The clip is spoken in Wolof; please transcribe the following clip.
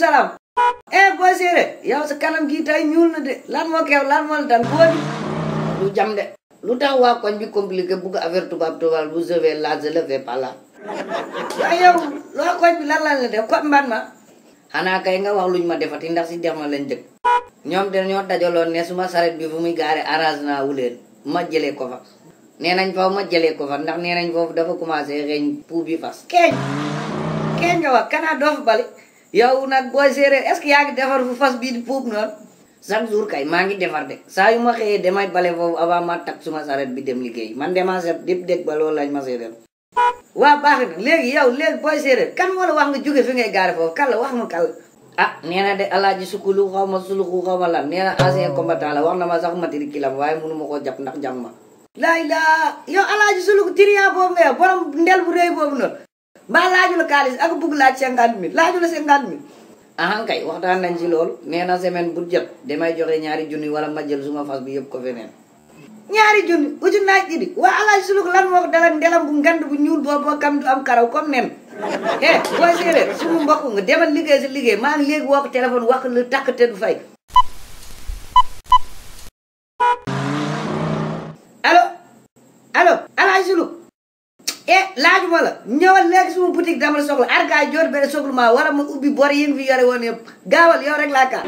salam. Boy Séeréer yow sa kanam gi tay ñuul na de lan moo keew lan moo la dal boo du jam de lu tax waa koñ bi compliqué bugg affaire tubaab bu je vais là je le vais pas là waaye yow loo koñ bi lan la def ko mban ma xanaa kay nga wax luñ ma defati ndax si def ma lañ dëkk ñoom de ñoo dajaloon ne suma saret bi fu muy gaare arrange naa wuleen ma jëlee ko fa nee nañ foofu ma jëlee ko fa ndax nee nañ foofu dafa commencé xeeñ pou bi fas keeñ nga wax kanaa doo fa bali yow nag Boy Séeréer est-ce que yaa ngi defar fu fas bii di puub noonu chaque jour kay maa ngi defar de saa yu ma xëyee damay bale foofu avant ma takk suma saret bi dem liggéey man dema set dip dég ba loolu lañ ma seedeel waa baax na léegi yow léegi Boy Séeréer kan moo la wax nga jóge fi ngay gaare foofu kan la wax ma kan la nee na de alaaji sukulu xaw ma suluxu xaw ma lan nee na ancien combattant la wax na ma sax matiri kilam waaye mënu ma koo jàpp ndax jàng ma laay laa yow alaaji suluxu tiriyaa boobu nga yow borom ndel bu réy boobu noonu mbaa laaju la kaalis ak bugg laaj 50 000 laaju la 50 000 ahan kay waxtaan nañ ci loolu nee na semaine bu jot damay joxe 2 junni wala ma jël suma fas bi yëpp ko feneen 2 junni uju naaj idi waa alaaji suluk lan moo ko dalal ndelam bu ngand bu ñuul boo kam du am karaw comme nen Boy Séeréer sumu mbokk nga demal liggéey si liggéey maa ngi léegi woo ko téléphone wax lu takk te du fay allo alaaji suluk laajuma la ñëwal léegi suma boutique dama la soxla argaay joor bere soxla ma wala ma ubbi bor yi nga fi yore woon yëpp gaawal yow rek laa kaar